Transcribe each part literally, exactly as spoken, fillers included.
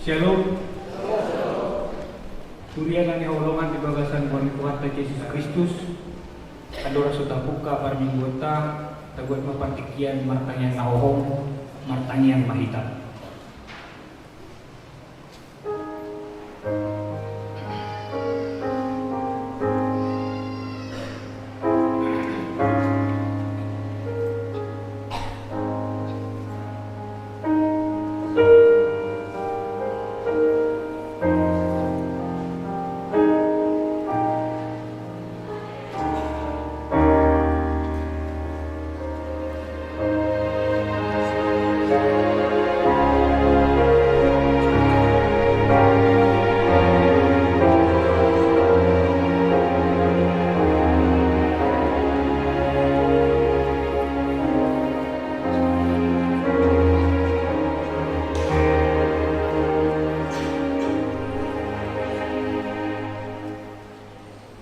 Syalom. Huria na hinaholongan di bagasan Tuhanta Jesus Kristus, andorang so tapungka parmingguonta, tabuat ma partingkian martangiang na hohom. Martangiang ma hita.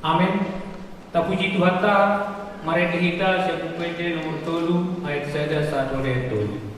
Amen. Tapuji Tuhanta. Marende hita sian Buku Ende nomor tolu, ayat sada sahat tu ayat tolu.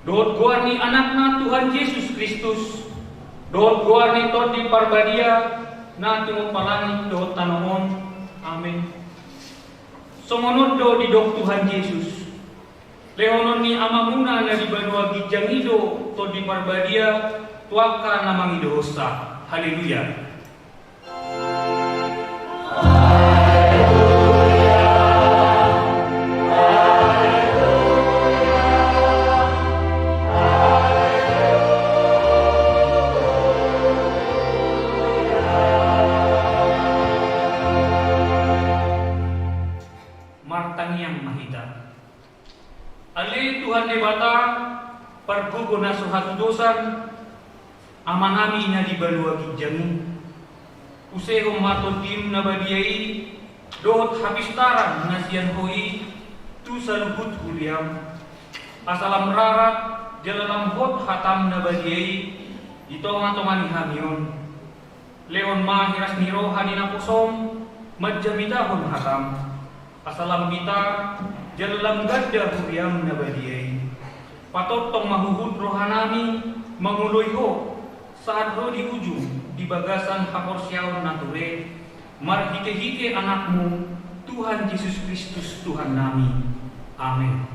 Dohot goar ni Anakna Tuhan Jesus Kristus, dohot goar ni Tondi Parbadia, na tumompa langit dohot tano on. Amen. Songon on do didok Tuhan Jesus: Lehonon ni Amamuna na di banua ginjang i do Tondi Parbadia tu angka na mangidohonsa. Haleluya. Martangiang ma hita. Ale Tuhan Debata, pargogo na so hatudosan, Amanami na di banua ginjang i, usehon ma Tondim na badia i dohot hapistaran na sian Ho i tu saluhut huriam, asa lam rarat jala lam hot hatam na badia i di tongatonga ni hami on. Lehon ma hiras ni roha ni naposom manjamitahon hatam, asa lam bitar jala lam ganda huriam na badia i. Patongtong ma huhut rohanami mangoloi Ho, sahat ro di ujung di bagasan haporseaon na ture, marhitehite Anakmu, Tuhan Jesus Kristus Tuhannami. Amen.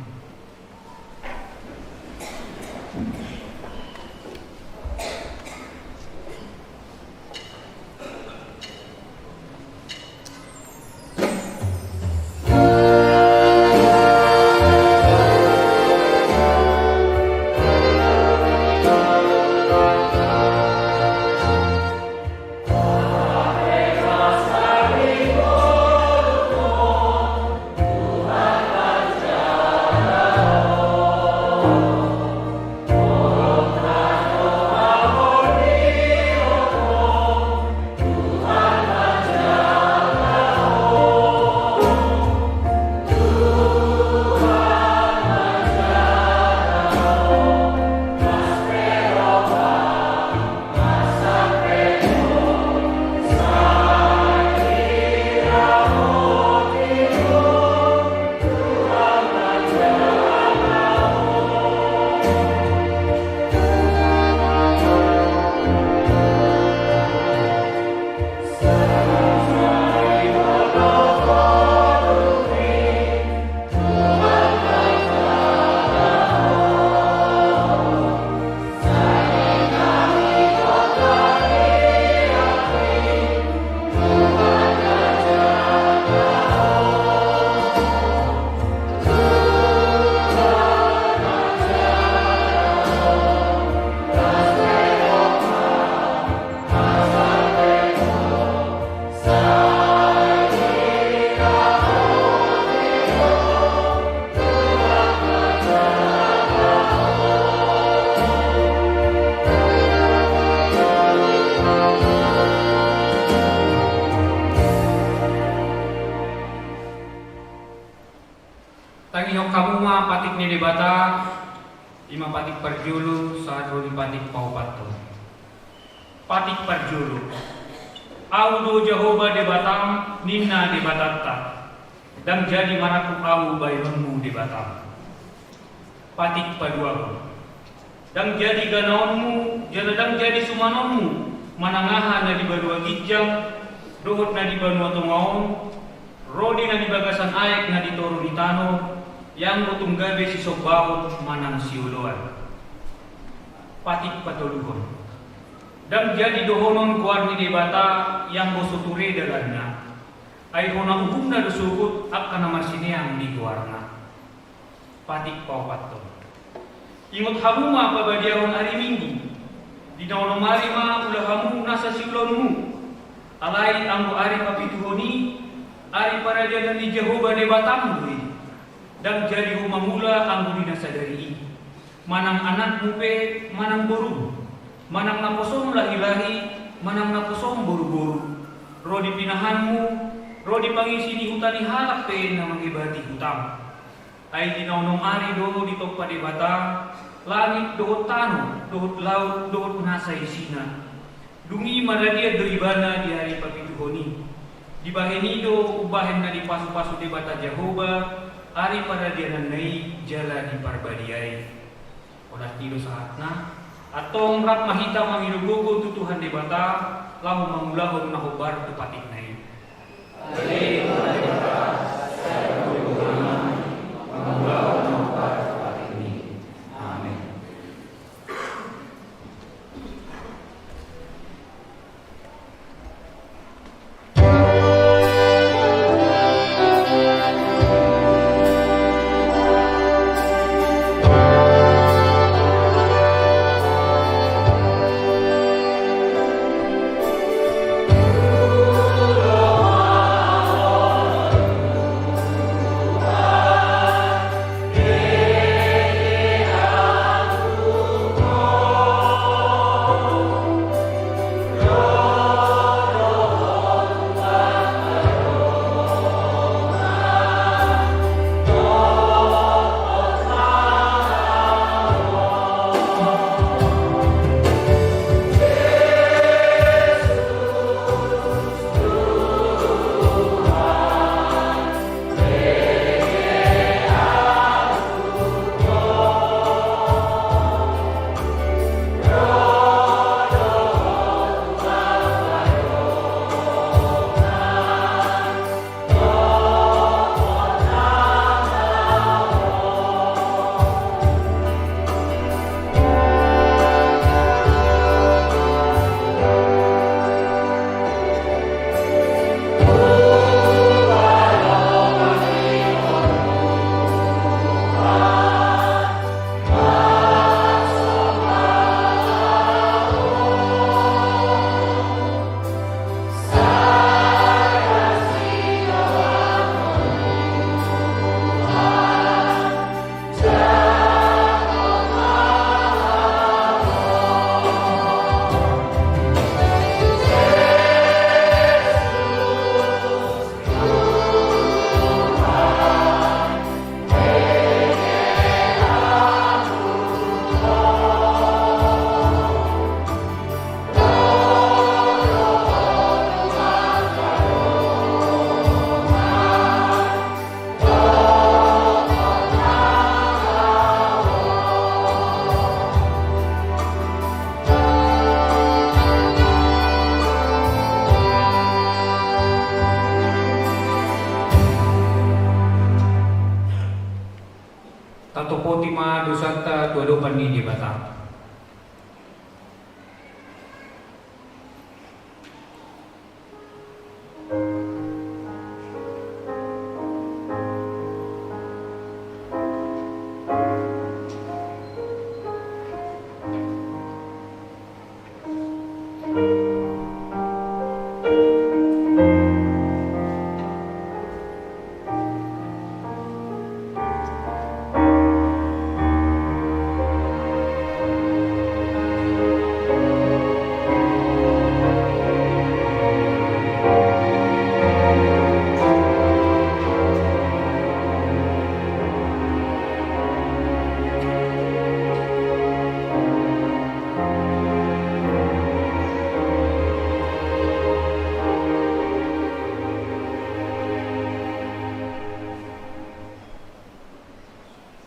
Tangihon hamu ma patik ni Debata, i ma patik parjolo sahat ro di patik paopathon. Patik parjolo. Ahu do Jahowa Debatam, ninna Debatanta. Ndang jadi marangkup ahu baenonmu Debatam. Patik paduahon. Ndang jadi ganaonmu jala ndang jadi sumanonmu manang aha na di banua ginjang dohot na di banua tonga on, ro di na di bagasan aek na di toru ni tano, ianggo tung gabe sisombaon manang sioloan. Patik patoluhon. Ndang jadi dohonon goar ni Debata ianggo so ture dalanna, ai hona uhumna do sogot angka na marsineang di goarna. Patik paopathon. Ingot hamu ma pabadiahon ari Minggu. Di na onom ari ma ula hamu nasa siulaonmu. Alai anggo ari papituhon i, ari paradianan ni Jahowa Debatam do i. Ndang jadi ho mangula anggo di na sadari i. Manang anakmu pe, manang borum, manang naposom lahilahi, manang naposom boruboru, ro di pinahanmu, ro di pangisi ni huta ni halak pe na mangebati hutam. Ai di na onom ari do ditompa Debata langit dohot tano dohot laut dohot nasa isina. Dung i maradian do ibana di ari papituhon i. Dibahen i do umbahen na dipasupasu Debata Jahowa ari paradiananna i jala diparbadiai. Nanti do saatna, antong rap ma hita mangido gogo tu Tuhan Debata, laho mangulahon na hombar tu patikna i. Amen. Tatopoti ma dosanta tu adopan ni Debata.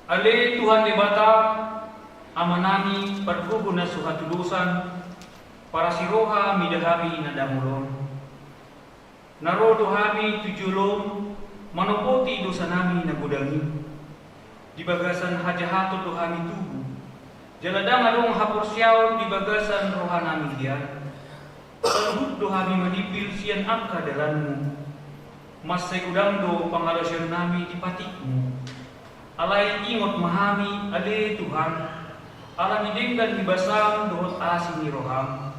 Ale Tuhan Debata, Amanami, pargogo na so hatudosan, parasi roha mida hami na dangol on. Na ro do hami tu jolom manopoti dosanami na godang i. Di bagasan hajahaton do hami tubu, jala ndang adong haporseaon di bagasan rohanami hian. Saluhut do hami manimpil sian angka dalanmu. Mansai godang do pangalaosionnami di patikmu. Alai ingot ma hami, ale Tuhan, ala ni denggan ni basam dohot asi ni roham.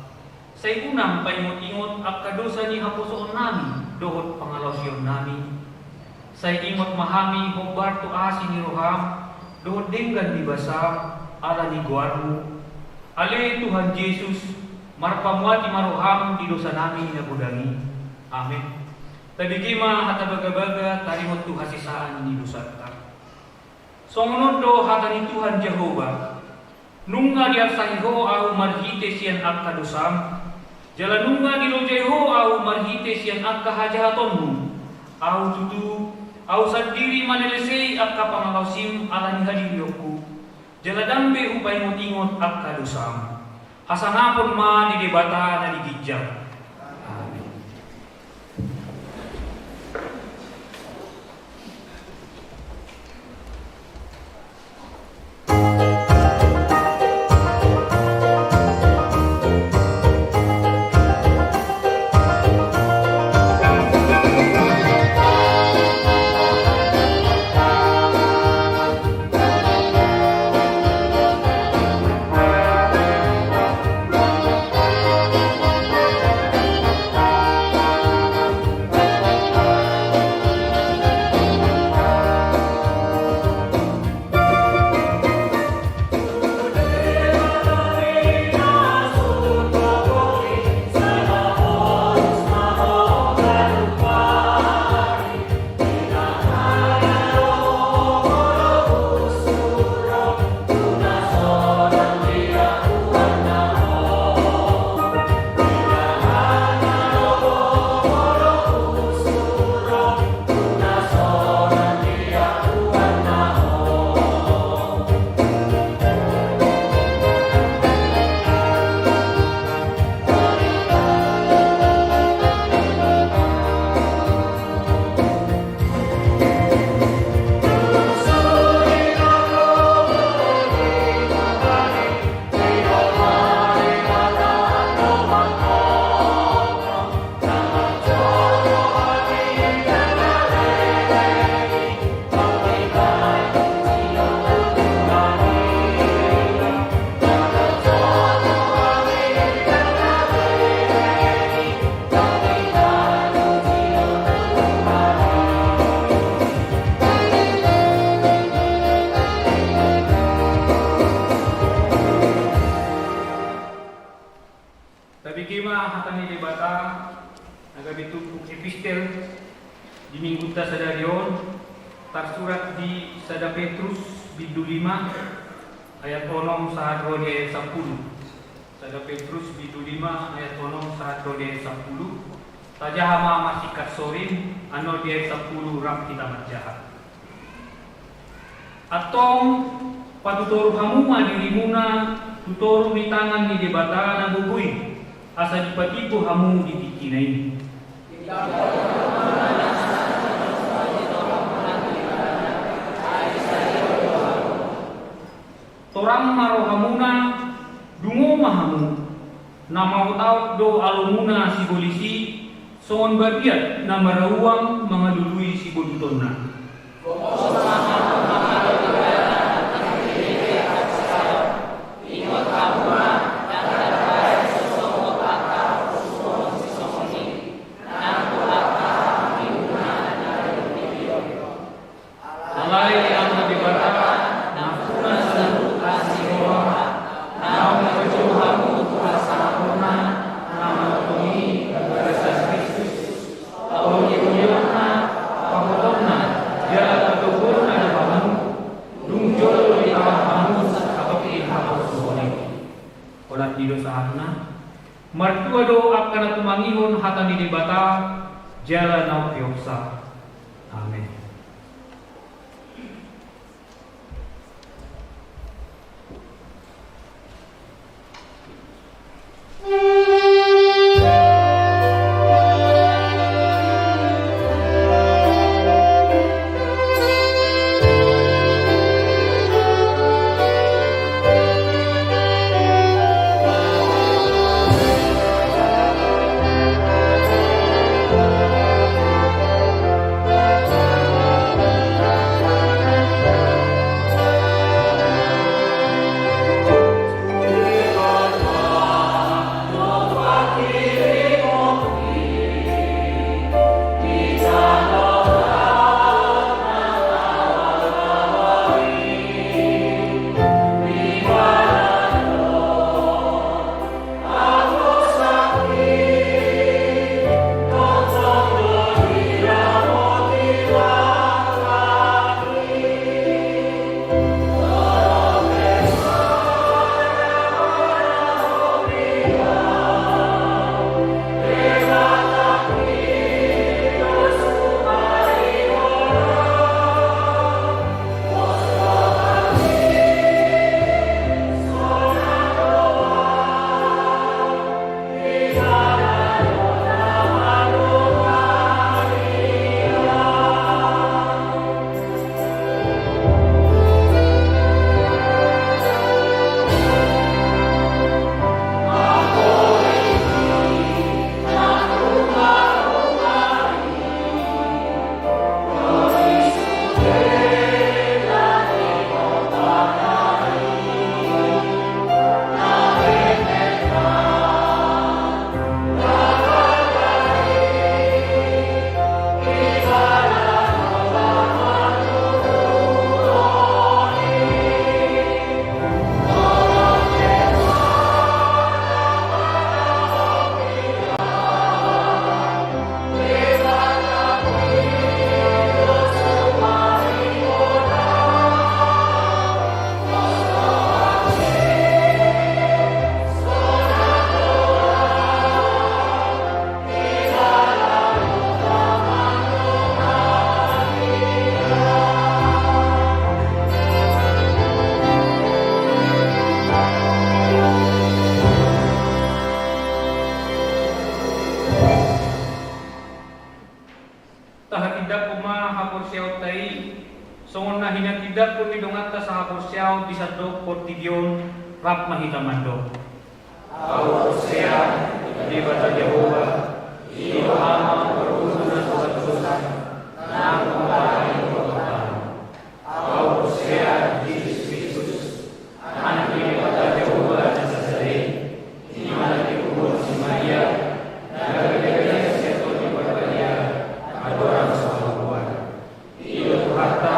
Sai unang paingot-ingot angka dosa ni haposoonnami dohot pangalaosionnami. Sai ingot ma hami hombar tu asi ni roham dohot denggan ni basam ala ni goarmu. Ale Tuhan Jesus, marpamuati ma roham di dosanami na godang i. Amen. Tabege ma hata bagabaga taringot tu hasesaan ni dosanta. Songon on do hata ni Tuhan Jahowa: Nunga diarsahi ho ahu marhite sian angka dosam, jala nunga dilojai ho ahu marhite sian angka hajahatonmu. Ahu tutu, ahu sandiri manelesei angka pangalaosim ala ni hadirionku. Jala ndang be hupaingot-ingot angka dosam. Hasangapon ma di Debata na di ginjang. Amin. Tabege ma hata ni Debata na gabe turpuk epistel di minggunta sadari on, tarsurat di sada Petrus bindu lima ayat onom sahat ro di ayat sampulu. Sada Petrus bindu lima ayat onom sahat ro di ayat sampulu. Tajaha ma marsingkat sorin, annon di ayat sampulu rap hita manjaha. Antong, patutoru hamu ma dirimuna tu toru ni tangan ni Debata na gogo i, asa dipatimbo hamu di tingkina i. Torang ma rohamuna, dungo ma hamu, na maotaot do alomuna sibolis i, songon babiat na marauang mangalului sibodutonna. Alai Ama Debata, nampuna saluhut asi ni roha, naung manjou hamu tu hasangaponna, na manongtong i di bagasan Kristus, pauli-ulionna, pahotonna, jala patoguonna do hamu, dung jolo ditangihon hamu santongkin haporsuhon i. Holan i do sahatna. Martua do angka na tumangihon hata ni Debata, jala na umpeopsa. Amen. Ia on di sandok portibi on, rap ma hita mandok. Au porsea di Debata Jahowa, i do Ama parguru na togatonga, nang pambahen ni hata. Au porsea di Jesus Kristus, Anak ni Debata Jahowa na sasada i, i ma na dikuburan si Maria, na gabe gabe sian Tondi Parbadia, andorang so haubuan. I do Tuhanta,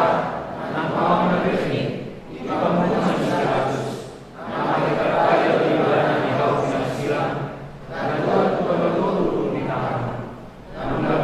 na nunga mangihut di pangulungan ni si Pilatus, na marhite raja do ibana di hau pinarsilang, na tuat tu pangulungan ni tangan. Na nunga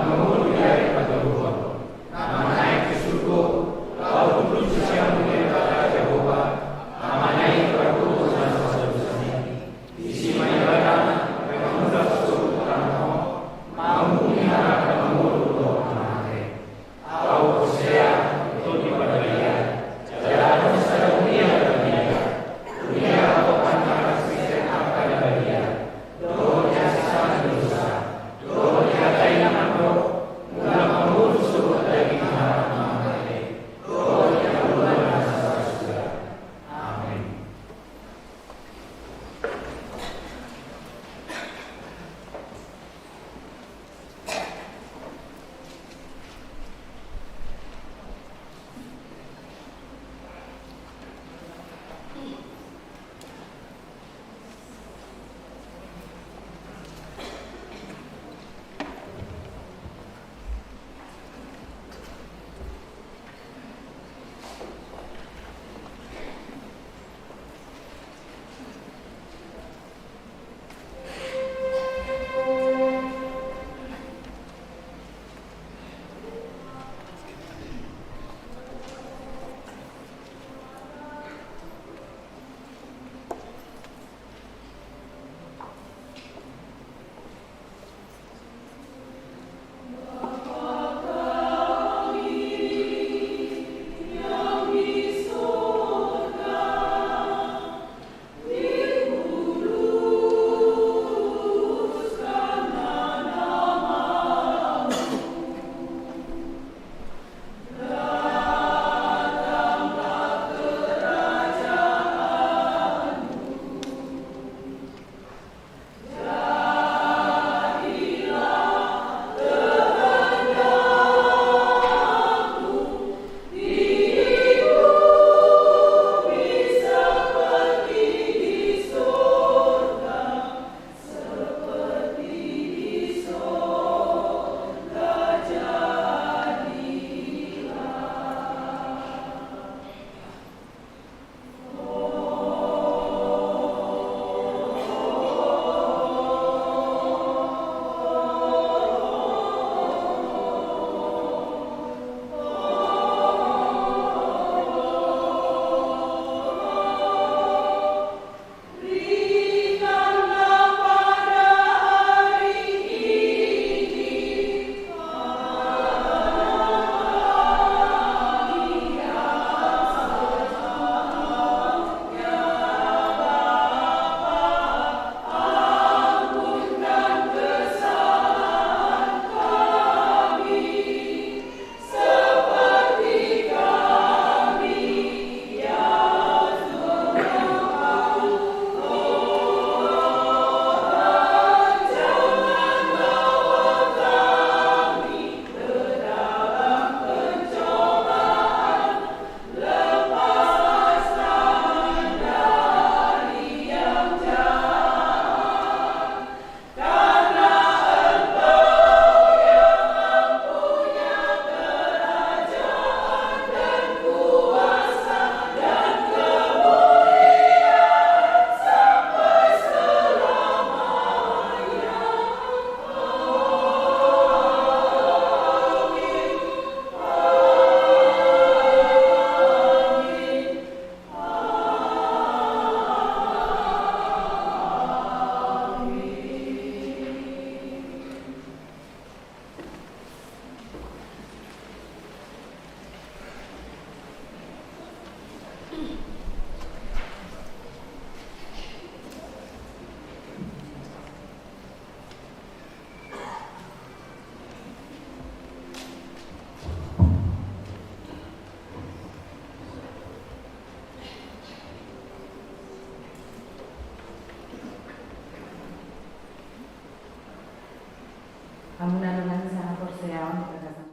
Hamu na dongan sahaporseaon, bagasan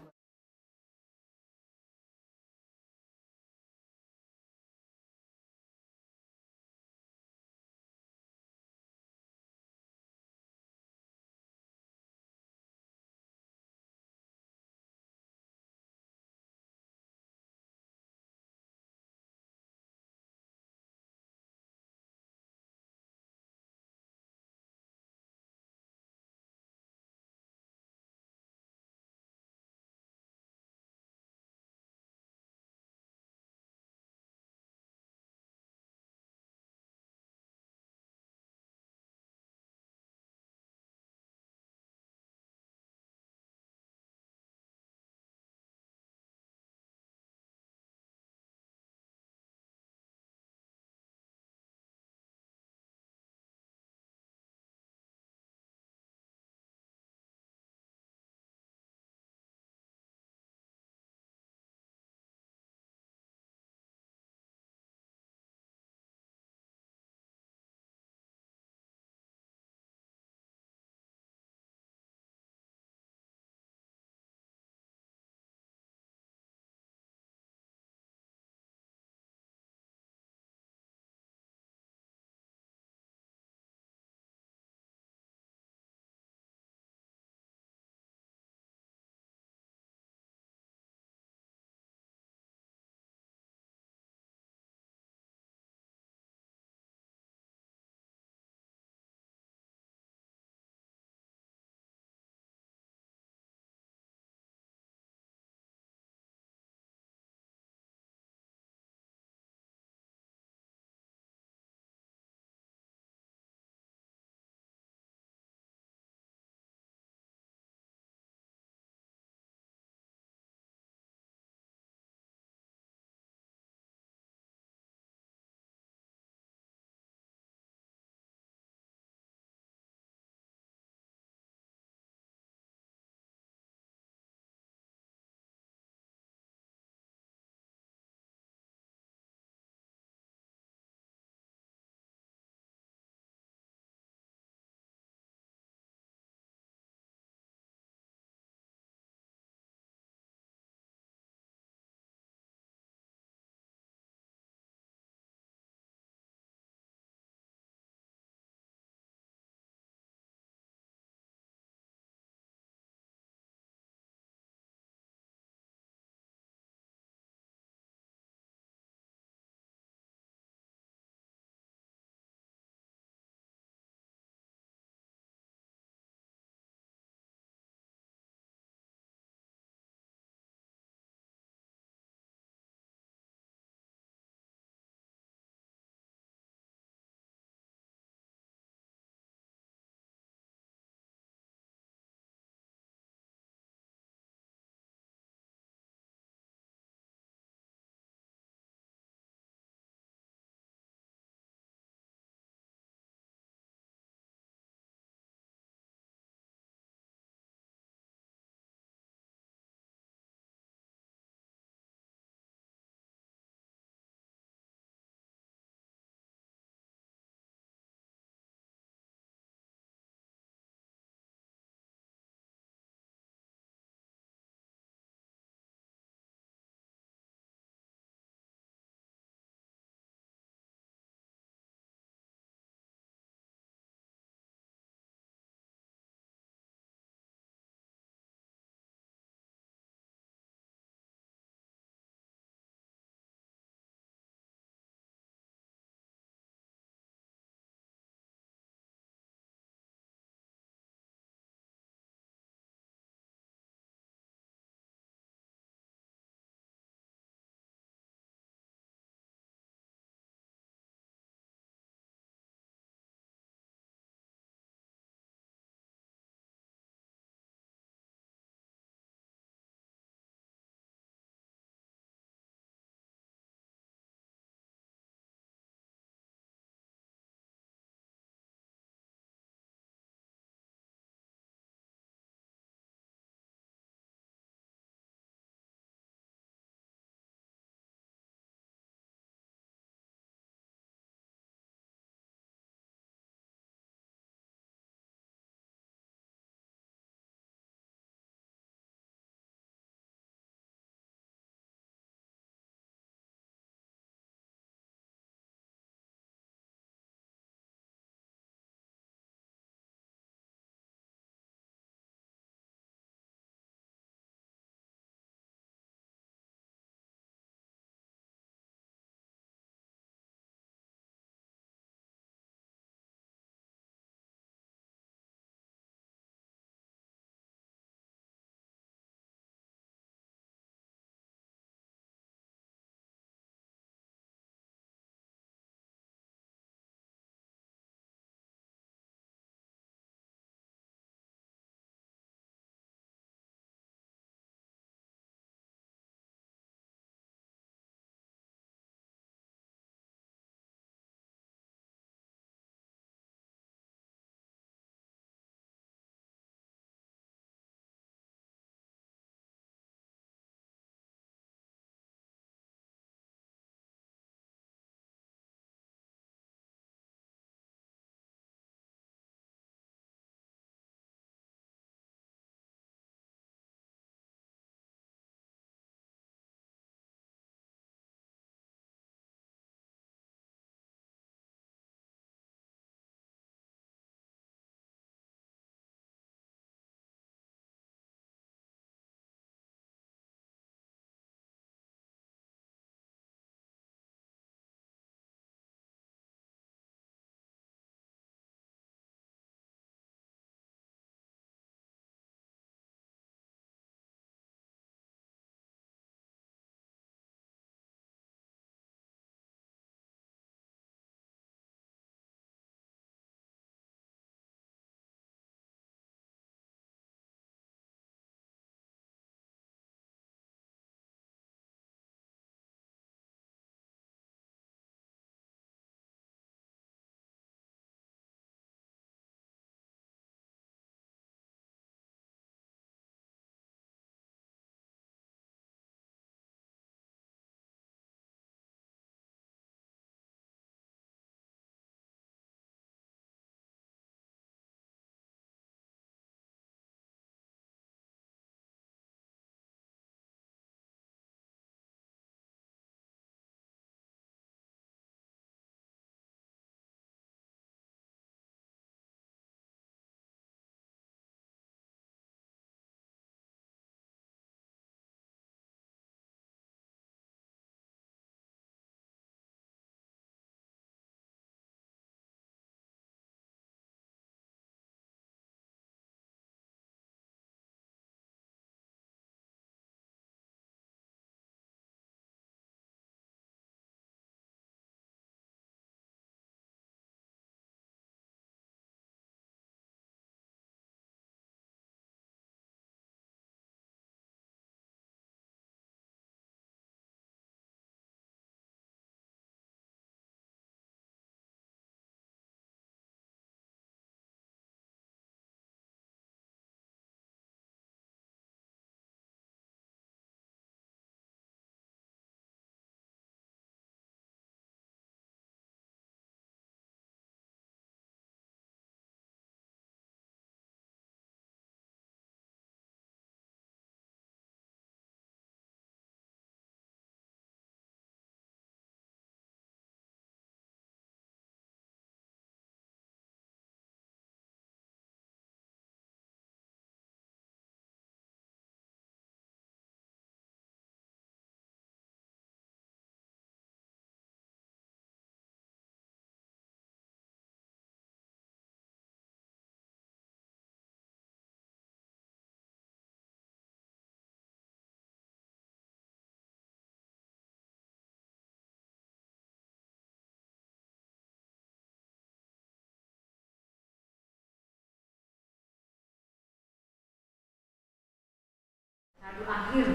Saldo akhir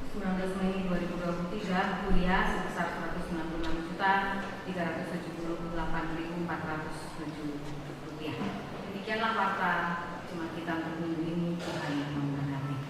sembilan belas Mei dua ribu dua puluh tiga, Kuria, sebesar seratus sembilan puluh enam juta tiga ratus tujuh puluh delapan ribu empat ratus tujuh rupiah. Demikianlah warta Jumat kita untuk minggu ini. Tuhan memberkati.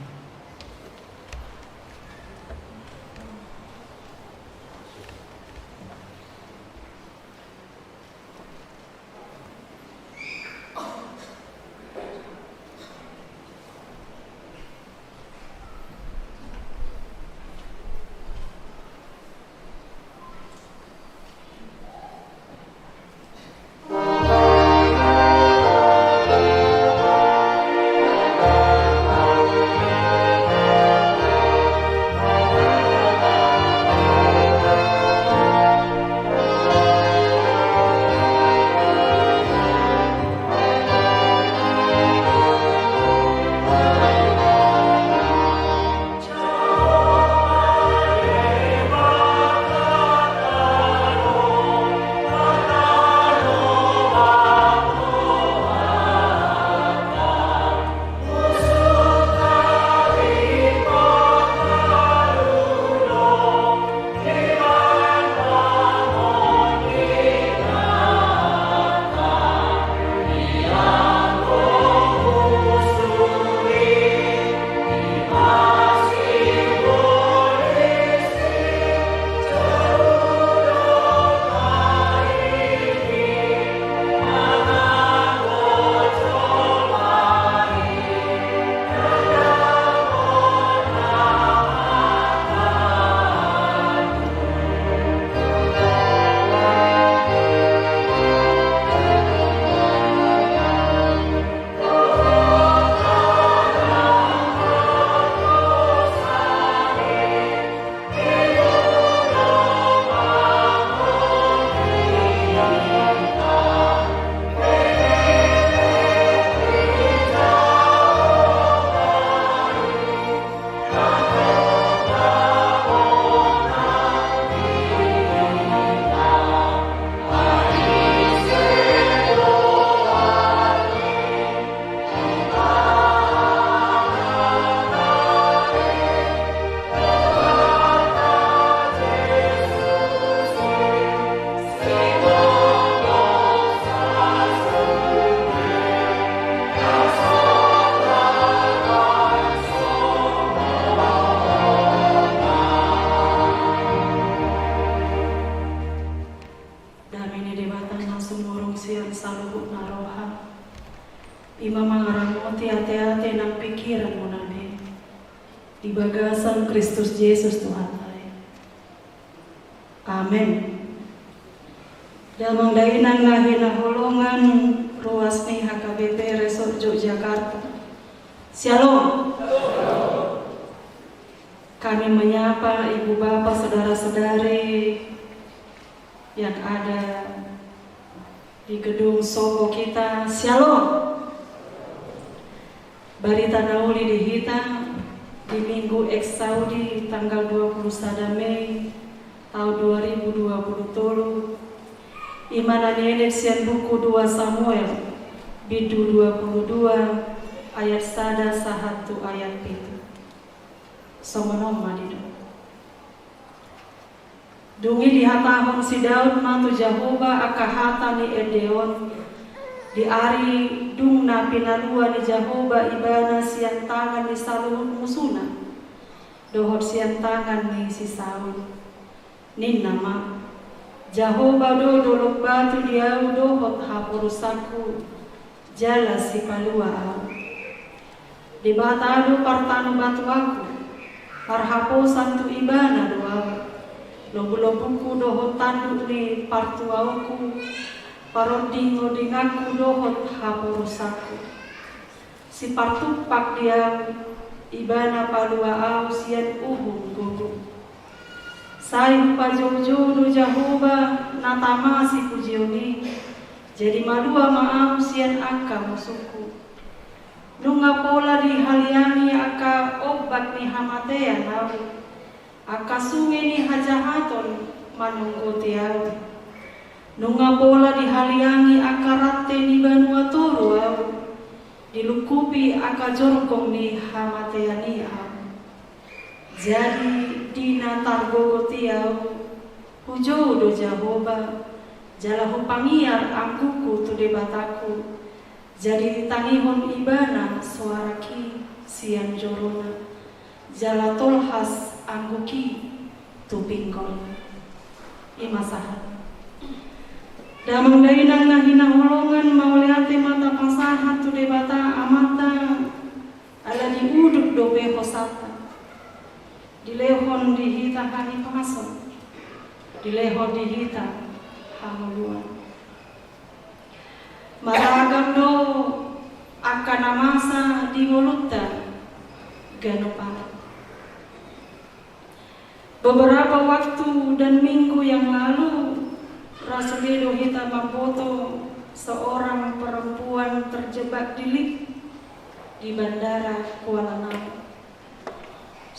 Dame ni Debata na sumurung sian saluhutna roha, i ma mangaramoti ateate nang pingkiranmuna be di bagasan Kristus Jesus Tuhanta i. Amen. Damang dainang na hinaholongan, ruas ni H K B P Resort Yogyakarta. Syalom. Kami menyapa ibu bapak, saudara-saudari yang ada di gedung Soho kita. Syalom. Barita na uli di hita di Minggu Exaudi tanggal dua puluh sada Mei taon dua ribu dua puluh tolu, i ma na nienet sian buku dua Samuel, bindu dua puluh dua, ayat sada sahat tu ayat pitu. Songon on ma didok. Dung i dihatahon si Daud ma tu Jahowa angka hata ni ende on, di ari dung na pinalua ni Jahowa ibana sian tangan ni saluhut musuna, dohot sian tangan ni si Saul. Ninna ma, Jahowa do dolok batu di ahu dohot haporusanku, jala sipalua ahu. Debata do partanobatuanku, parhaposan tu ibana do ahu. Lobulobuku dohot tanduk ni partuaonku, parondingondinganku dohot haporusanku. Sipartumpak di ahu, ibana palua ahu sian uhum gogo. Sai hupajoujou do Jahowa na tama sipujion i, jadi malua ma ahu sian angka musungku. Nunga pola dihaliangi angka ombak ni hamatean ahu, angka sunge ni hajahaton manonggoti ahu. Nunga pola dihaliangi angka rante ni banua toru ahu, dilungkupi angka jorgong ni hamatean i ahu. Jadi di na targogot i ahu, hujou do Jahowa, jala hupangiar anggukku tu Debatangku. Jadi ditangihon Ibana soarangki sian jorona, jala tolhas anggukki tu pinggol. I ma sahat. Damang dainang na hinaholongan, mauliate ma tapasahat tu Debata Amanta, ala diudut dope hosanta. Dilehon di hita hahipason, dilehon di hita hangoluan. Maragam do angka na masa di ngolunta ganup ari. Beberapa waktu dan minggu yang lalu, ra sude do hita mamboto seorang perempuan terjebak di lift di Bandara Kuala Namu.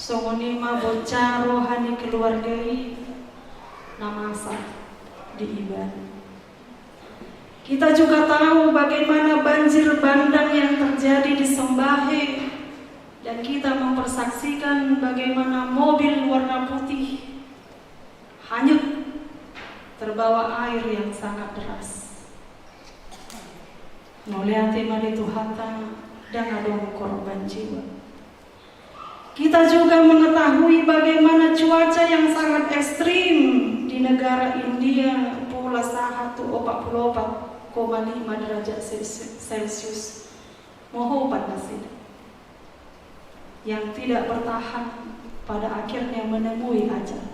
Songon i ma bonca roha ni keluarga i na masa di Ibana. Kita juga tahu bagaimana banjir bandang yang terjadi di Sembahe, dan kita mempersaksikan bagaimana mobil warna putih hanyut terbawa air yang sangat deras. Mauliate ma di Tuhanta, ndang adong korban jiwa. Kita juga mengetahui bagaimana cuaca yang sangat ekstrim di negara India, pola sahat tu opat pulu opat koma lima derajat Celsi-, Celcius. Mohopan nasida yang tidak bertahan pada akhirnya menemui ajal.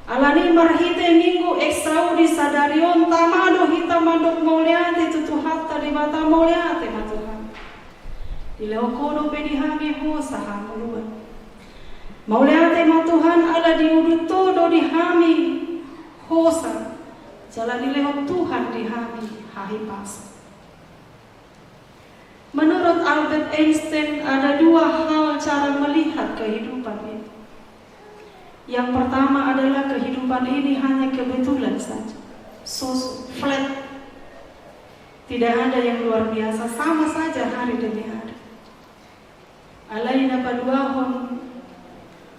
Alani marhite Minggu Eksaudi sadari on, tama do hita mandok mauliate tu Tuhanta Debata, mauliate ma Tuhan. Dilehon Ho dope di hami hosa hangoluan. Mauliate ma Tuhan ala diudut Ho do di hami hosa, jala dilehon Tuhan di hami hahipason. Menurut Albert Einstein, ada dua hal cara melihat kehidupan ini. Yang pertama adalah kehidupan ini hanya kebetulan saja. So, so, flat. Tidak ada yang luar biasa, sama saja hari demi hari. Alai na paduahon,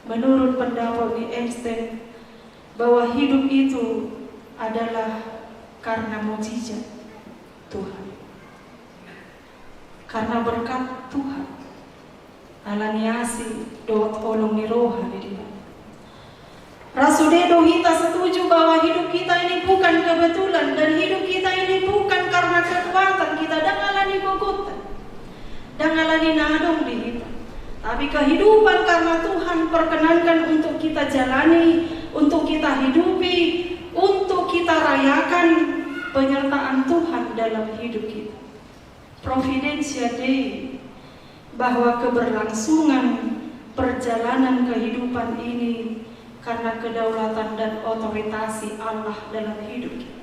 menurut pendapat ni Einstein, bahwa hidup itu adalah karena mujizat Tuhan. Karena berkat Tuhan. Alani asi dohot holong ni roha ni Debata. Ra sude do hita setuju bahwa hidup kita ini bukan kebetulan dan hidup kita ini bukan karena kekuatan kita, ndang alani gogonta, ndang alani na adong di hita. Tapi kehidupan karena Tuhan perkenankan untuk kita jalani, untuk kita hidupi, untuk kita rayakan penyertaan Tuhan dalam hidup kita. Providentia Dei, bahwa keberlangsungan perjalanan kehidupan ini karena kedaulatan dan otoritasi Allah dalam hidup kita.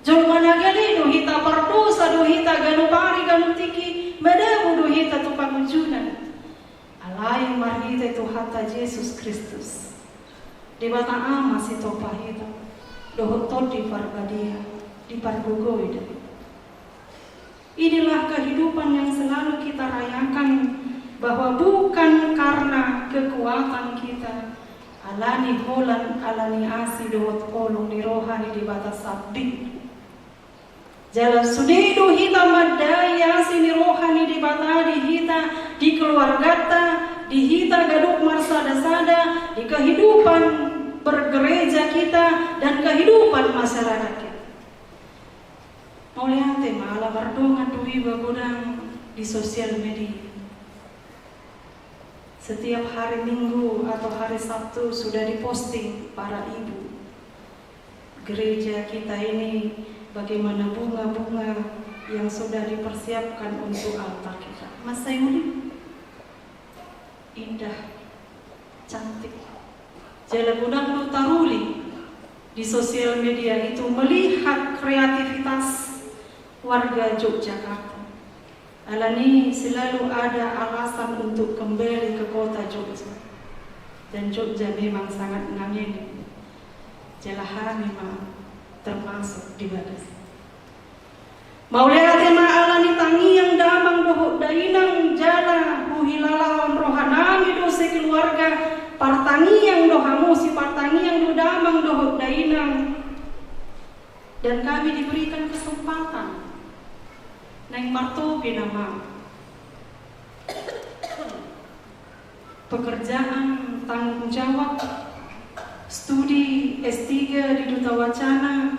Jolma na gale do hita, pardosa do hita, ganup ari ganup tingki madabu do hita tu pangunjunan. Alai marhite Tuhanta Jesus Kristus, Debata Ama sitompa hita, dohot Tondi Parbadia, dipargogoi do. Inilah kehidupan yang selalu kita rayakan, bahwa bukan karena kekuatan kita, alani holan, alani asi dohot holong ni roha ni Debata sambing. Jala sude do hita mandai asi ni roha ni Debata di hita, di keluargata, di hita ganup marsadasada, di kehidupan bergereja kita dan kehidupan masyarakat kita. Mauliate ma ala mardongan do iba godang di sosial media. Setiap hari Minggu atau hari Sabtu sudah diposting para ibu. Gereja kita ini bagaimana bunga-bunga yang sudah dipersiapkan untuk altar kita. Mansai uli. Indah. Cantik. Jala godang do taruli di sosial media itu melihat kreativitas warga Yogyakarta. Alani selalu ada alasan untuk kembali ke kota Jogja. Dan Jogja memang sangat ngangenin. Jala hami ma termasuk di bagas. Mauliate ma alani Partangiang damang dohot dainang, jala huhilalahon rohanami do sekeluarga, partangiang do hamu, sipartangiang do damang dohot dainang. Dan kami diberikan kesempatan naeng martopi nama pekerjaan tanggung jawab studi S tiga di Duta Wacana,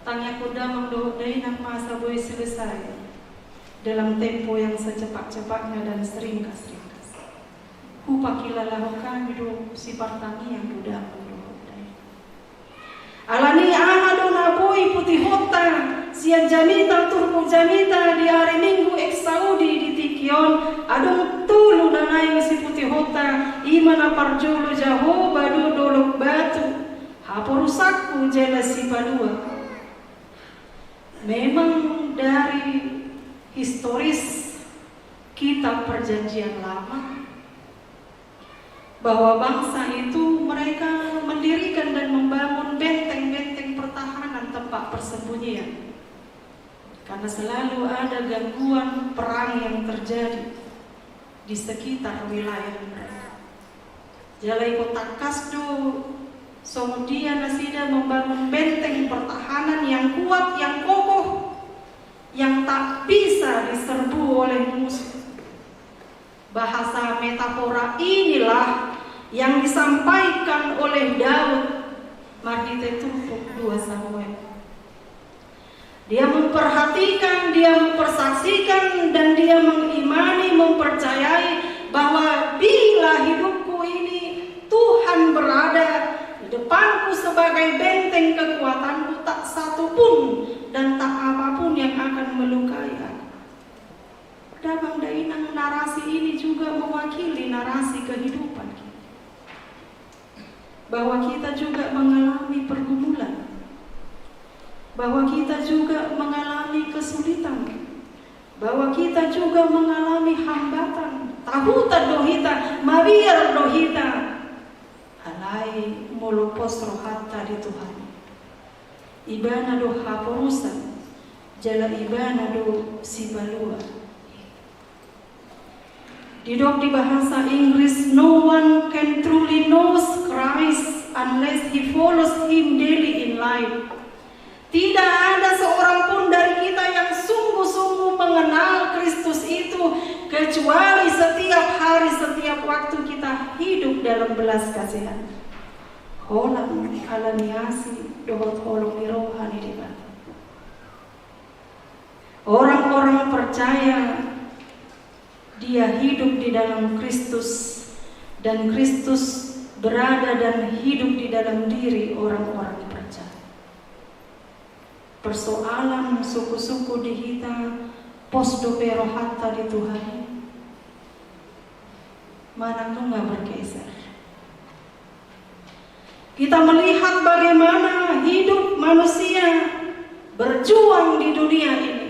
tangiangkon damang dohot dainang ma asa boi selesai dalam tempo yang secepat-cepatnya dan seringkas-ringkas. Hupahilalahon hami do sipartangiang do damang dohot dainang. Alani aha do na boi putihonta sian jamita turpuk jamita di ari Minggu Exaudi di tingki on? Adong tolu na naeng siputihonta, i ma na parjolo Jahowa do dolok batu, haporusanku jala sipalua. Memang dari historis kitab Perjanjian Lama, bahwa bangsa itu mereka mendirikan dan membangun benteng-benteng pertahanan, tempat persembunyian. Karena selalu ada gangguan perang yang terjadi di sekitar wilayah mereka. Jala ingkon tangkas do songon dia nasida membangun benteng pertahanan yang kuat, yang kokoh, yang tak bisa diserbu oleh musuh. Bahasa metafora inilah yang disampaikan oleh Daud marhite turpuk dua Samuel. Dia memperhatikan, dia mempersaksikan, dan dia mengimani, mempercayai bahwa bila hidupku ini Tuhan berada di depanku sebagai benteng kekuatanku, tak satu pun dan tak apapun yang akan melukai aku. Damang dainang, narasi ini juga mewakili narasi kehidupan kita. Bahwa kita juga mengalami pergumulan. Bahwa kita juga mengalami kesulitan. Bahwa kita juga mengalami hambatan. Tahutan do hita, mabiar do hita. Alai molo pos rohanta di Tuhan, Ibana do haporusan, jala Ibana do sipalua. Didok di bahasa Inggris, "No one can truly knows Christ unless he follows him daily in life." Tidak ada seorang pun dari kita yang sungguh-sungguh mengenal Kristus itu, kecuali setiap hari, setiap waktu kita hidup dalam belas kasihan. Holan ala ni asi dohot holong ni roha ni Debata. Orang-orang percaya dia hidup di dalam Kristus, dan Kristus berada dan hidup di dalam diri orang-orang percaya. Persoalan suku-suku di hita, pos dope rohanta di Tuhan? Manang nunga bergeser? Kita melihat bagaimana hidup manusia berjuang di dunia ini.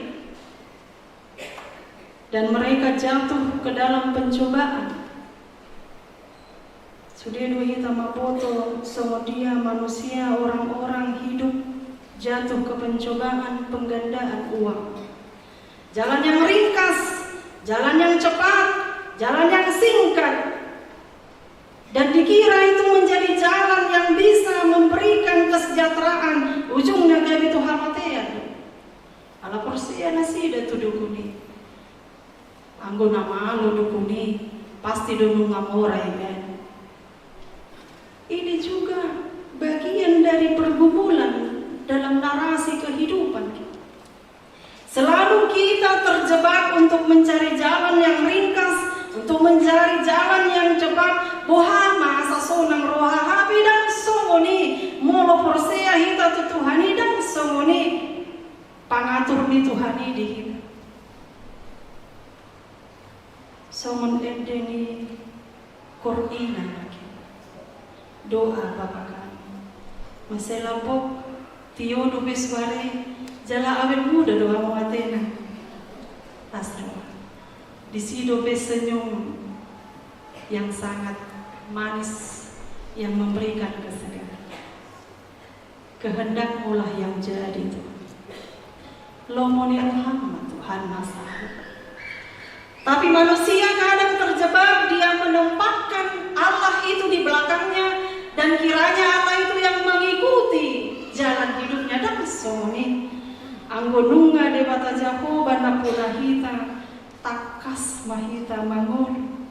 Dan mereka jatuh ke dalam pencobaan. Sude do hita mamboto songon dia manusia, orang-orang hidup jatuh ke pencobaan penggandaan uang. Jalan yang ringkas, jalan yang cepat, jalan yang singkat. Dan dikira itu menjadi jalan yang bisa memberikan kesejahteraan, ujungna gabe tu hamatean. Ala porsea nasida tu dukun i. Anggo na malo dukun i, pasti do nunga mora ibaen. Ini juga bagian dari pergumulan dalam narasi kehidupan kita. Selalu kita terjebak untuk mencari jalan yang ringkas, untuk mencari jalan yang cepat. Boha ma asa sonang roha, hape ndang songon i. Molo porsea hita tu Tuhan i, ndang songon i pangatur ni Tuhan i di hita. Songon ende ni Korina lagi. Doa Bapa kami. Mansai lambok, tio dope suara i, jala awet muda do hamu atena. Las roha. Disi dope senyum yang sangat manis yang memberikan kesegaran. Kehendak-Mu lah yang jadi, Tuhan. Lomo ni roham ma, Tuhan. Tuhan na sahat. Tapi manusia kadang terjebak, dia menempatkan Allah itu di belakangnya, dan kiranya Allah itu yang mengikuti jalan hidupnya. Ndang songon i. Anggo nunga Debata Jahowa nampuna hita, tangkas ma hita mangolu.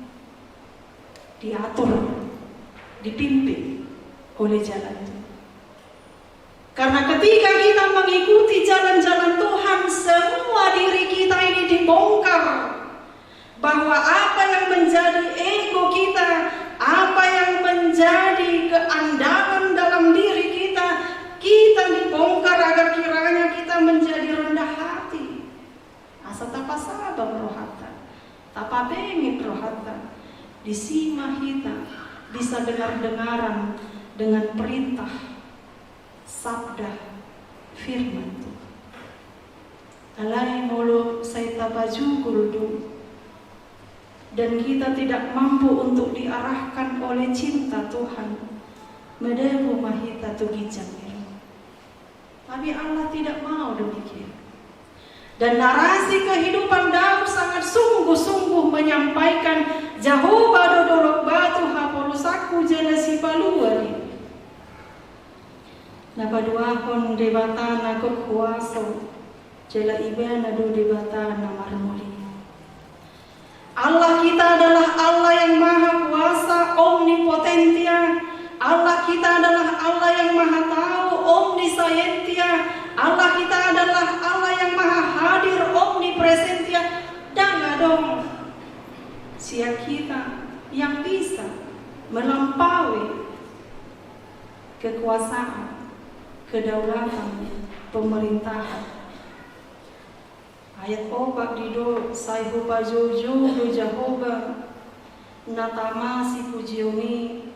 Diatur, dipimpin oleh jalan Tuhan. Karena ketika kita mengikuti jalan-jalan Tuhan, semua diri kita ini dibongkar. Bahwa apa yang menjadi ego kita, apa yang menjadi keandalan dalam diri kita, kita dibongkar agar kiranya kita menjadi rendah hati. Asa tapasabam rohanta, tapabenget rohanta, disi ma hita bisa dengar-dengaran dengan perintah, sabda, firman Tuhan. Alai molo sai tapajugul do, dan kita tidak mampu untuk diarahkan oleh cinta Tuhan, madabu ma hita tu ginjang ni roha. Tapi Allah tidak mau demikian. Dan narasi kehidupan Daud sangat sungguh-sungguh menyampaikan, Jahowa do dolok batu haporusanku jala sipalua ni. Na paduahon Debata na gok huaso, jala Ibana do Debata na marmulia. Allah kita adalah Allah yang maha kuasa, omnipotentia. Allah kita adalah Allah yang maha tahu, omniscientia. Allah kita adalah Allah yang maha hadir, omnipresentia. Ndang adong sian hita yang bisa melampaui kekuasaan, kedaulatan, pemerintahan. Ayat opat didok, sai hupajoujou do Jahowa, na tama sipujion i,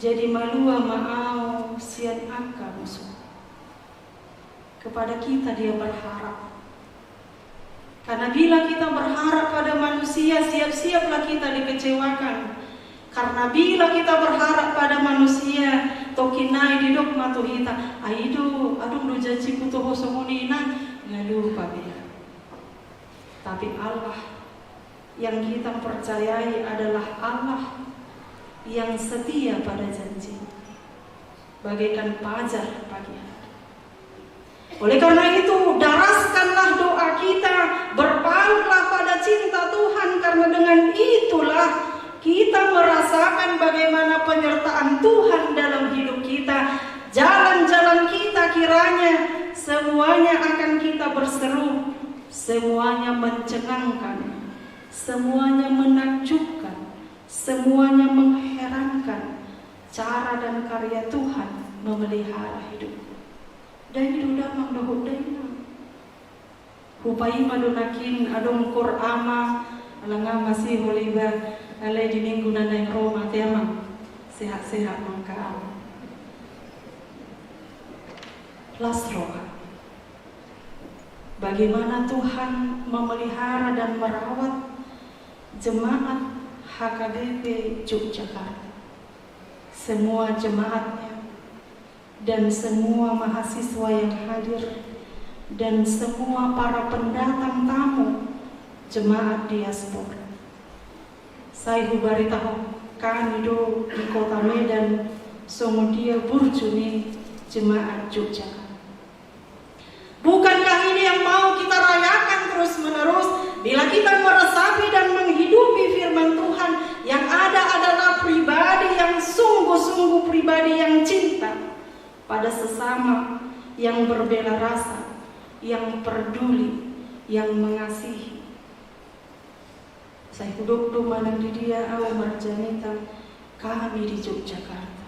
jadi malua ma ahu sian angka musu. Kepada kita Dia berharap. Karena bila kita berharap pada manusia, siap-siaplah kita dikecewakan. Karena bila kita berharap pada manusia, tongkin nai didok ma tu hita, ai do, adong do janjiku tu ho songon i, na, nga lupa be. Tapi Allah yang kita percayai adalah Allah yang setia pada janji, bagaikan fajar pagi hari. Oleh karena itu, daraskanlah doa kita, berpautlah pada cinta Tuhan, karena dengan itulah kita merasakan bagaimana penyertaan Tuhan dalam hidup kita. Jalan-jalan kita kiranya semuanya akan kita berseru, semuanya mencengangkan, semuanya menakjubkan, semuanya mengherankan cara dan karya Tuhan memelihara hidupku. Dainang dohot dainang. Hupaima do nangkin adong kor ama, ala nga masihol iba, alai di minggu na naeng ro ma te ama, sehat-sehat ma angka ama. Las roha. Bagaimana Tuhan memelihara dan merawat jemaat H K B P Yogyakarta. Semua jemaatnya dan semua mahasiswa yang hadir dan semua para pendatang tamu jemaat diaspora. Sai hubaritahon hami do di Kota Medan songon dia burju ni jemaat Yogyakarta. Bukankah ini yang mau kita rayakan terus-menerus? Bila kita meresapi dan menghidupi firman Tuhan, yang ada adalah pribadi yang sungguh-sungguh, pribadi yang cinta pada sesama, yang berbela rasa, yang peduli, yang mengasihi. Sai hudok do manang di dia ahu marjamita, hami di Yogyakarta.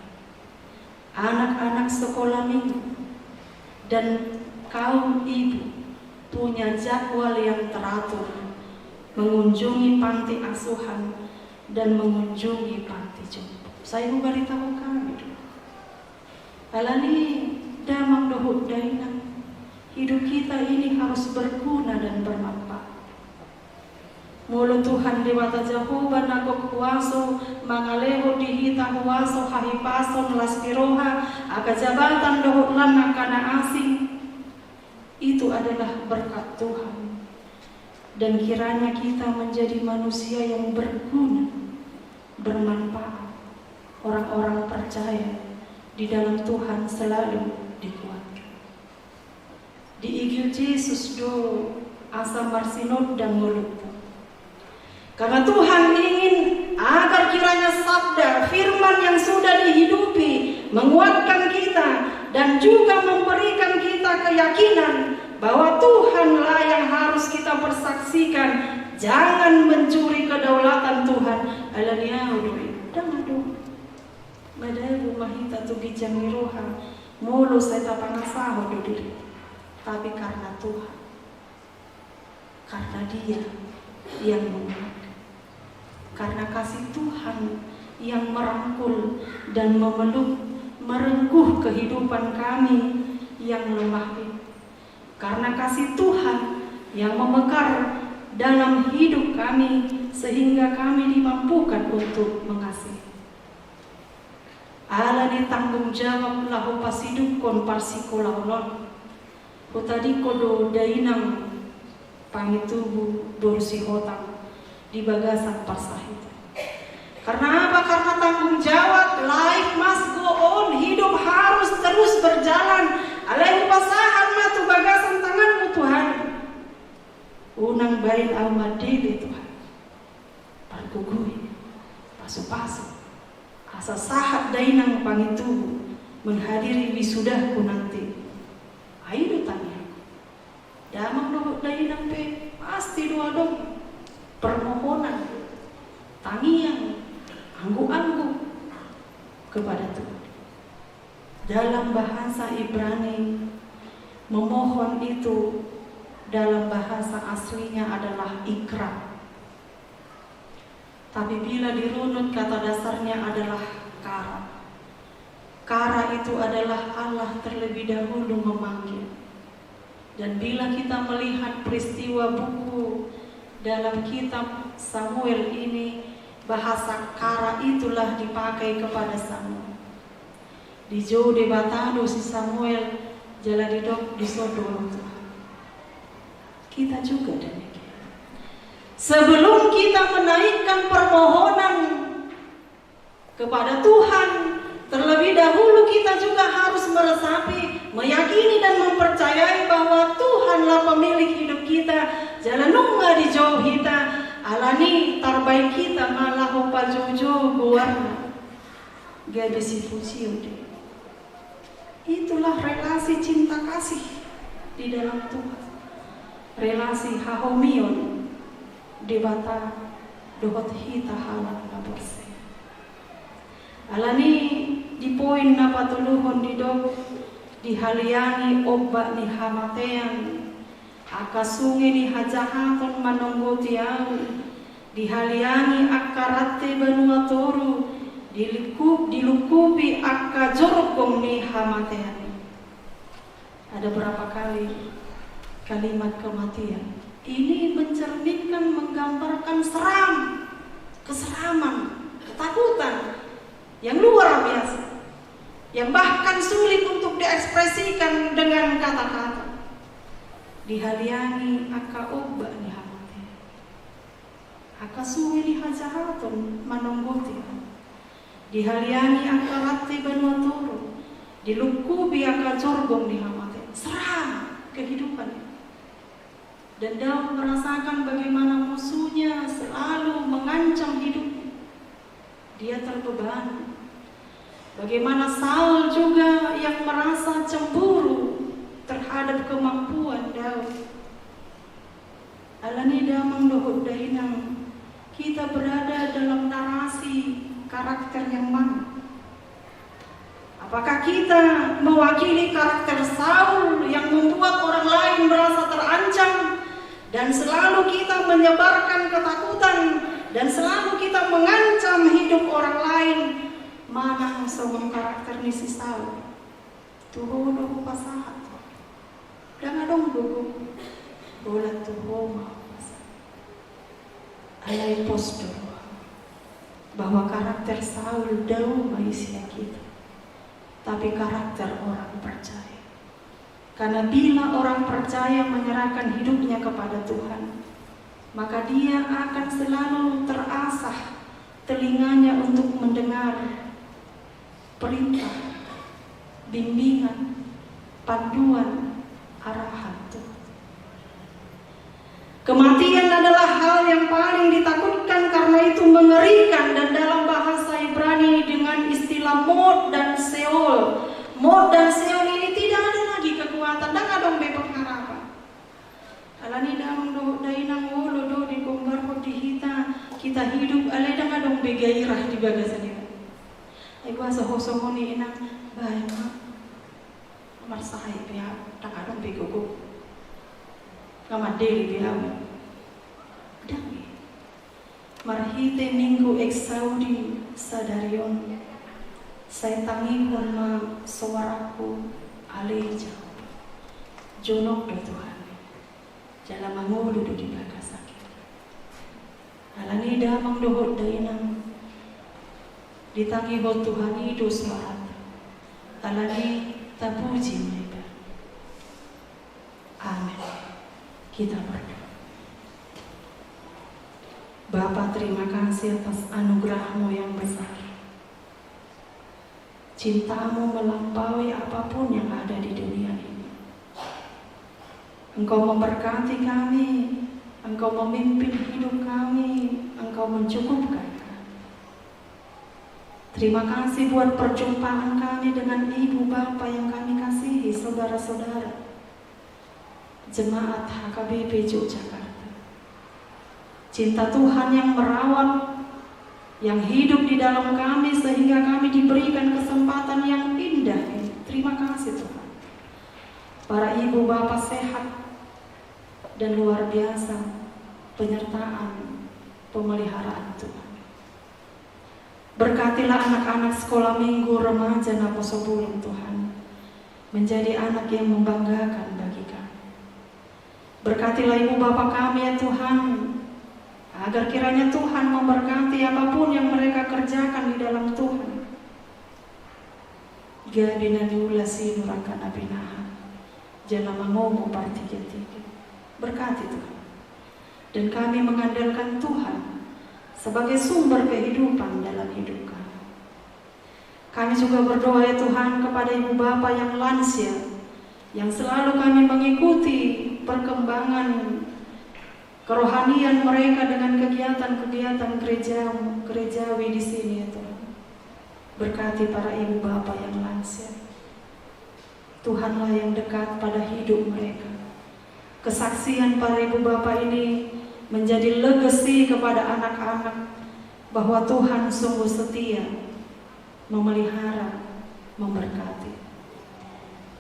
Anak-anak sekolah minggu dan kaum ibu punya jadwal yang teratur mengunjungi panti asuhan dan mengunjungi panti jompo. Sai hubaritahon hami do. Alani damang dohot dainang, hidup kita ini harus berguna dan bermanfaat. Molo Tuhan Debata Jahowa na gok huaso mangalehon di hita huaso, hahipason, las ni roha, angka jabatan dohot lan angka na asing, itu adalah berkat Tuhan. Dan kiranya kita menjadi manusia yang berguna, bermanfaat. Orang-orang percaya di dalam Tuhan selalu dikuatkan. Diigil Jesus do asa marsinondang ngolunta. Karena Tuhan ingin agar kiranya sabda, firman yang sudah dihidupi, menguatkan kita dan juga memberikan kita keyakinan bahwa Tuhanlah yang harus kita persaksikan. Jangan mencuri kedaulatan Tuhan. Alani au do i. Ndang adong. Madabu ma hita tu ginjang ni roha, molo sai tapangasahon do diri. Tapi karena Tuhan. Karena Dia yang menguatkan. Karena kasih Tuhan yang merangkul dan memeluk, merengkuh kehidupan kami yang lemah ini. Karena kasih Tuhan yang memekar dalam hidup kami, sehingga kami dimampukan untuk mengasihi. Alani tanggung jawab laho pasidungkon parsikolaon on, hutadingkon do dainang pangintubu boru Sihotang di bagasan parsahiton. Karena apa? Karena tanggung jawab, life must go on, hidup harus terus berjalan. Alai hupasahat ma tu bagasan tanganmu Tuhan. Unang baen au mandele Tuhan. Pargogoi, pasupasu, asa sahat dainang pangintubu menghadiri wisudaku nanti. Ai do tangiangku. Damang dohot dainang pe pasti do adong permohonan, tangiang, angguk-angguk kepada Tuhan. Dalam bahasa Ibrani, memohon itu dalam bahasa aslinya adalah ikra. Tapi bila dirunut, kata dasarnya adalah kara. Kara itu adalah Allah terlebih dahulu memanggil. Dan bila kita melihat peristiwa buku dalam kitab Samuel ini, bahasa kara itulah dipakai kepada Samuel. Dijou Debata do si Samuel, jala didok dison do Tuhan. Kita juga demikian. Sebelum kita menaikkan permohonan kepada Tuhan, terlebih dahulu kita juga harus meresapi, meyakini dan mempercayai bahwa Tuhanlah pemilik hidup kita. Jala nunga dijou hita, alani tarbaen hita ma laho pajoujou goarna. Gabe sipulsipul dei. Itulah relasi cinta kasih di dalam Tuhan. Relasi hahomion Debata dohot hita halak na porsea. Alani di poin na patoluhon didok, dihaliangi ombak ni hamatean, angka sunge ni hajahaton manonggoti ahu, dihaliangi angka rante banua toru, dilingkup-, dilungkupi angka jorgong ni hamatean. Ada berapa kali kalimat kematian ini mencerminkan, menggambarkan seram, keseraman, ketakutan yang luar biasa, yang bahkan sulit untuk diekspresikan dengan kata-kata. Dihaliangi angka ombak ni hamatean. Angka sunge ni hajahaton manonggoti. Dihaliangi angka rante banua toru. Dilungkupi angka jorgong ni hamatean. Seram kehidupan. Dan Daud merasakan bagaimana musuhnya selalu mengancam hidupnya. Dia terbebani. Bagaimana Saul juga yang merasa cemburu terhadap kemampuan Daud. Alani damang dohot dainang, kita berada dalam narasi karakter yang mana? Apakah kita mewakili karakter Saul yang membuat orang lain merasa terancam dan selalu kita menyebarkan ketakutan dan selalu kita mengancam hidup orang lain? Manang songon karakter ni si Saul. Tu ho do hupasahat. Ndang adong do gogo. Holan tu ho ma hupasahat. Alai pos do roha bahwa karakter Saul dao ma i sian hita, tapi karakter orang percaya. Karena bila orang percaya menyerahkan hidupnya kepada Tuhan, Maka dia akan selalu terasah telinganya untuk mendengar perintah, bimbingan, panduan, arahan Tuhan. Kematian adalah hal yang paling ditakutkan karena itu mengerikan, dan dalam bahasa Ibrani dengan istilah mot dan Seol. Mot dan Seol ini tidak ada lagi kekuatan, ndang adong be pengharapan. Alani damang dohot dainang, olo do digombarhon di hita, hita hidup alai ndang adong be gairah di bagasan i. Ai boasa ho songon i, inang? Baen ma. Marsahit be ahu, ndang adong be gogo. Nga mandele be ahu. Ndang i. Marhite Minggu Exaudi sadari on, sai tangihon ma soarangku, ale Jahowa. Jonok do Tuhan, jala mangolu do di bagasan i. Alani damang dohot dainang, ditangihon Tuhan i do soaranta. Alani tapuji ma Ibana. Amin. Kita berdoa. Bapa, terima kasih atas anugerah-Mu yang besar. Cinta-Mu melampaui apapun yang ada di dunia ini. Engkau memberkati kami, Engkau memimpin hidup kami, Engkau mencukupkan kami. Terima kasih buat perjumpaan kami dengan ibu bapa yang kami kasihi, saudara-saudara. Jemaat H K B P Yogyakarta. Cinta Tuhan yang merawat, yang hidup di dalam kami sehingga kami diberikan kesempatan yang indah ini. Terima kasih Tuhan. Para ibu bapa sehat dan luar biasa penyertaan, pemeliharaan Tuhan. Berkatilah anak-anak sekolah minggu remaja Naposo Bulung, Tuhan, menjadi anak yang membanggakan bagi kami. Berkatilah ibu bapa kami, ya Tuhan, agar kiranya Tuhan memberkati apapun yang mereka kerjakan di dalam Tuhan. Gabe na niula sinur angka na pinahan, jala mangomo partigatiga. Berkati Tuhan. Dan kami mengandalkan Tuhan sebagai sumber kehidupan dalam hidup kami. Kami juga berdoa, ya Tuhan, kepada ibu bapa yang lansia, yang selalu kami mengikuti perkembangan kerohanian mereka dengan kegiatan-kegiatan gereja, gerejawi di sini, ya Tuhan. Berkati para ibu bapa yang lansia. Tuhanlah yang dekat pada hidup mereka. Kesaksian para ibu bapa ini menjadi legasi kepada anak-anak bahwa Tuhan sungguh setia memelihara, memberkati.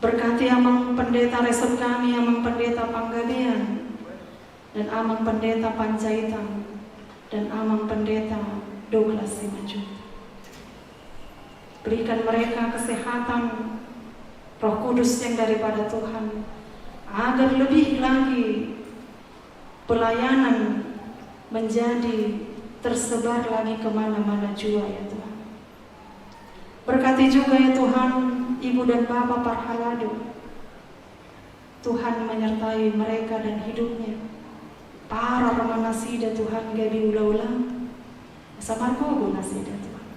Berkati Amang Pendeta Resort kami, Amang Pendeta Panggabean, dan Amang Pendeta Panjaitan, dan Amang Pendeta Douglas Simanjuntak. Berikan mereka kesehatan, Roh Kudus yang daripada Tuhan, agar lebih lagi pelayanan menjadi tersebar lagi kemana-mana jua, ya Tuhan. Berkati juga, ya Tuhan, ibu dan bapa parhalado. Tuhan menyertai mereka dan hidupnya. Parar ma nasida, Tuhan, gabe ulaula, asa margogo nasida, Tuhan.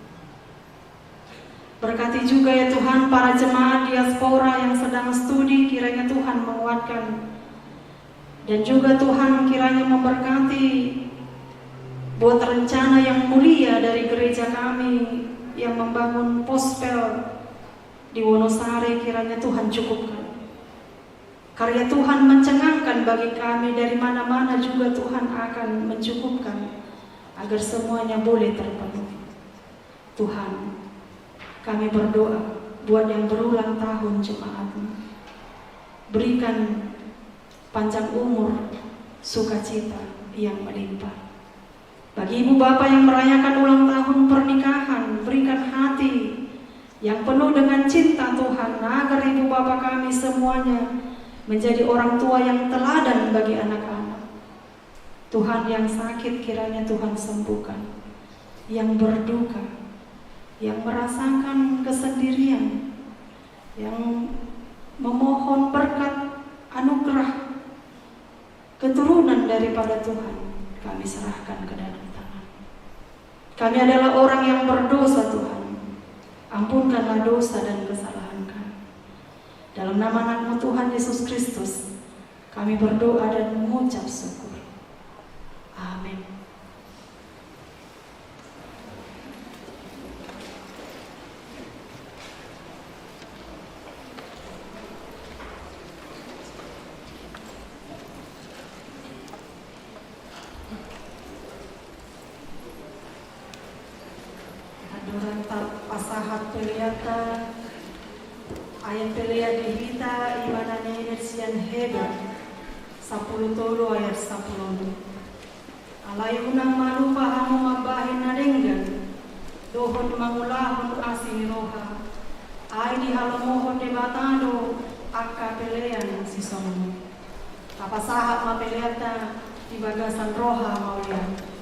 Berkati juga, ya Tuhan, para jemaat diaspora yang sedang studi, kiranya Tuhan menguatkan. Dan juga, Tuhan, kiranya memberkati buat rencana yang mulia dari gereja kami yang membangun pospel di Wonosari, kiranya Tuhan cukupkan. Karya Tuhan mencengangkan bagi kami, dari mana-mana juga Tuhan akan mencukupkan agar semuanya boleh terpenuhi. Tuhan, kami berdoa buat yang berulang tahun jemaat-Mu. Berikan panjang umur, sukacita yang melimpah. Bagi ibu bapa yang merayakan ulang tahun pernikahan, berikan hati yang penuh dengan cinta, Tuhan, agar ibu bapa kami semuanya menjadi orang tua yang teladan bagi anak-anak. Tuhan, yang sakit kiranya Tuhan sembuhkan, yang berduka, yang merasakan kesendirian, yang memohon berkat, anugerah, keturunan daripada Tuhan, Kami serahkan ke dalam tangan. Kami adalah orang yang berdosa, Tuhan. Ampunkanlah dosa dan kesalahan kami. Dalam nama Anak-Mu Tuhan Yesus Kristus, kami berdoa dan mengucap syukur. Amin. Andorang tapasahat peleanta, ayat pelean di hita ima na niendehon sian Heber sampulu tolu ayat sampulu onom. Alai unang ma lupa hamu mambahen na denggan dohot mangulahon asi ni roha, ai dihalomohon Debata do angka pelean sisongon i. Tapasahat ma peleanta di bagasan roha mauliate.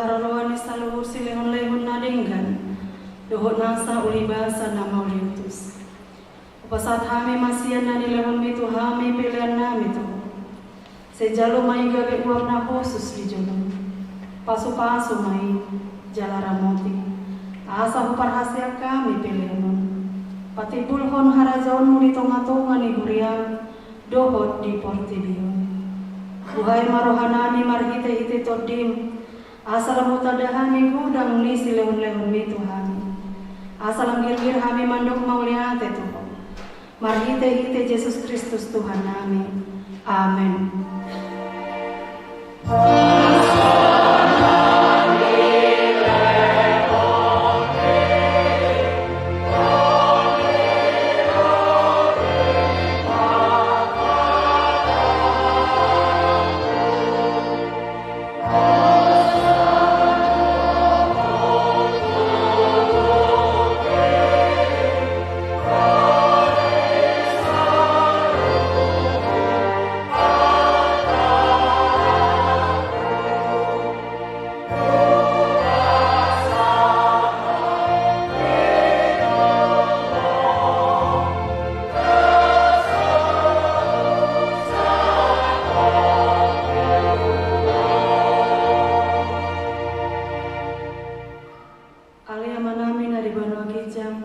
Haroroan ni saluhut silehonlehon na denggan dohot nasa ulibasa na mauliutus. Hupasahat hami ma sian na nilehonmi tu hami peleanNami tu Ho. Sai jalo ma i gabe goar na hushus di jolom. Pasupasu ma i jala ramoti, asa huparhaseang hami peleanMon. Patimbulhon harajaonMu di tongatonga ni huriaM dohot di portibi on. Buhai ma rohanami marhitehite TondiM, asa lam hutanda hami godang ni silehonlehonmi tu hami, asa lam girgir hami mandok mauliate tu Ho. Marhitehite Jesus Kristus Tuhannami. Amen. Ale Amanami na di banua ginjang,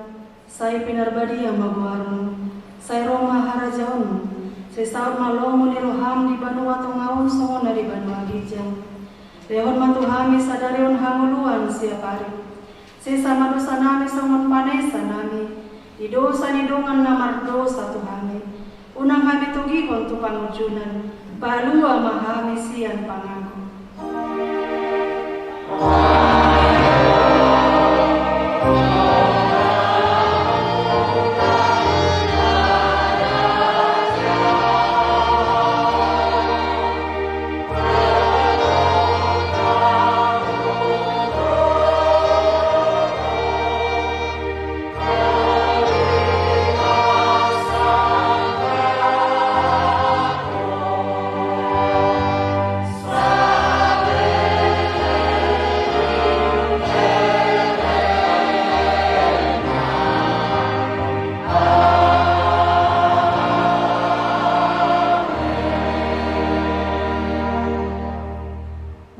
sai pinarbadia ma goarMu, sai ro ma harajaonMu, sai saut ma lomo ni rohaM di banua tonga on songon na di banua ginjang. Lehon ma tu hami sadari on hangoluan siapari. Sesa ma dosanami songon panesanami di dosa ni dongan na mardosa tu hami. Unang hami togihon tu pangunjunan, palua ma hami sian pangago.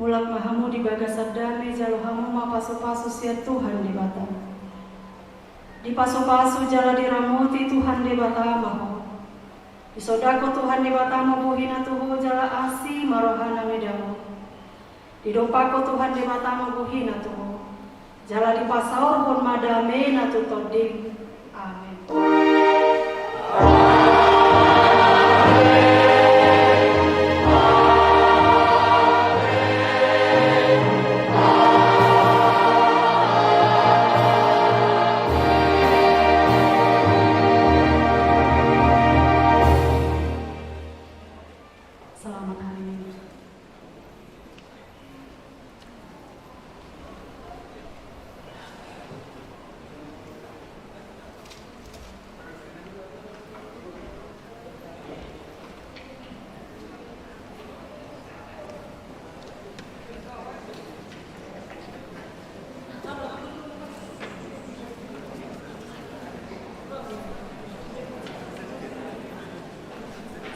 Mulak ma hamu di bagasan dame, jalo hamu ma pasupasu sian Tuhan Debata. Dipasupasu jala diramoti Tuhan Debata ma ho. Disondangkon Tuhan Debata ma bohiNa tu ho jala asi ma rohaNa mida ho. Didompakkon Tuhan Debata ma bohiNa tu ho, jala dipasaorhon ma dameNa tu tondim. Amen. Selamat hari Minggu.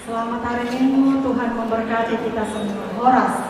Selamat hari Minggu, Tuhan memberkati kita semua. Horas.